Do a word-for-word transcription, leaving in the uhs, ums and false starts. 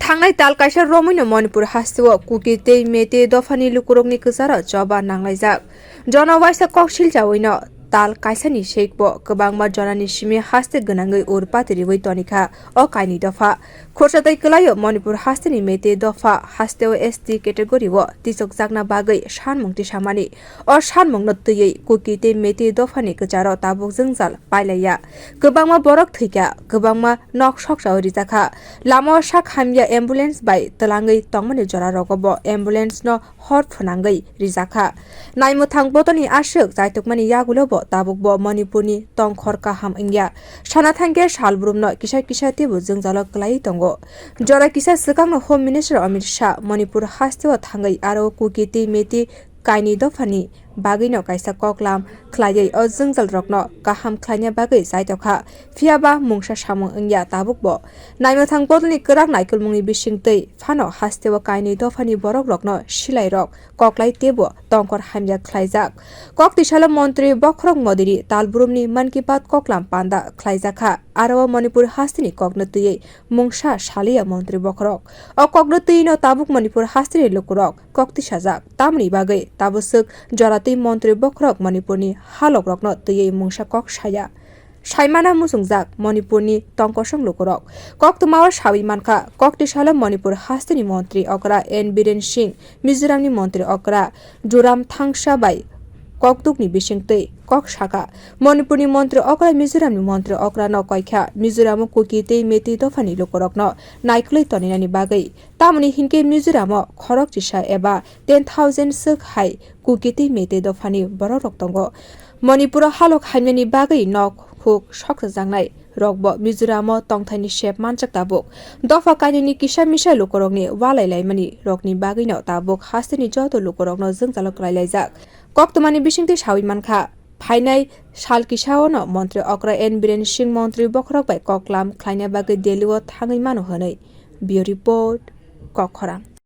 Thangnai tal kaisa romwino Manipur hasteo Kuki tei Meitei dophani lukurokni kwcharo choba nanglaijak. Jona waisa kok silchaoino tal kaisani seikbo kwbangma jonani simi haste gwnangwi ur pati riwi tonikha o kainwi dopha. Khorsa tei kwlaio Manipur hasteni Meitei dopha hasteo S T category-o tisokjakna bagwi sanmung tisamani. O sanmungno twiwi Kuki tei Meitei dophani kwcharo tabuk jwngjal pailaiya. Kwbangma borok thwikha, kwbangma nok sokchao rijakha. Lamao sak hamya ambulance bai twlangwi tongmani jorarogo bo ambulance-no hor phwnangwi rijakha. Naimwthang bodolni aswk chaitukmani yagulo bo tabukbo Manipurni tongkhor kaham wngya. Sana thangkhe salbrumno kisa kisa teibo jwngjalo kwlaiwi tongo. Jora kisa swkangno Home Minister Amit Shah Manipur hasteo thangwi aro Kuki tei Meitei kainwi dophani bagwino kaisa koklam khlaiwi o jwngjalrokno kaham khlaina bagwi chaitokha, phiyaba mungsa samung wngya tabukbo. Naimwthang bodolni kwrak naikolmungni bisingtwi phano hasteo kainwi dophani borokrokno silairok koklai teibo tongkhor hamya khlaijak. Kok tisalo montri bokhorok Modini talbrumni Mann Ki Baat koklam panda khlaijakha, aro o Manipur hasteni kokno twiwi mungsa saliya montri bokhorok. O kokno twiwino tabuk Manipur hasteni lukurok kok tisajak, tamoni bagwi tabuk swk joratwi montri bokhorok Manipurni halokrokno twiwi mungsa kok saya. Saimana muchungjak Manipurni tongkosong lukurok. Koktwmao sawi mankha, kok tisalo Manipur hasteni montri okra N Biren Singh, Mizoramni montri okra Zoramthangsa bai kokdukni bisingtwi kok sakha. Manipurni montri okra Mizoramni montri okrano koikha Mizoramo Kuki tei Meitei dophani lukurokno naikolwi toninani bagwi. Tamoni hinkhe Mizoramo khorok chisa eba ten thousand swk hai Kuki tei Meitei dophani borokrok tongo. Manipuro halok hamyani bagwi nok huk soksajaknai rokbo Mizoramo tongthaini sep manjak tabuk. Dopha kainwini kisa misa lukurokni walai laimani rokni bagwino tabuk hasteni joto lukurokno jwngjalo kwlai laijak. Koktwmani bisingtwi sawi mankha, phainai sal kisaono montri okra N Biren Singh montri bokhorok bai koklam khlaina bagwi Delhi-o thangwi mano hwnwi. Bureau Report, Kokkhorang.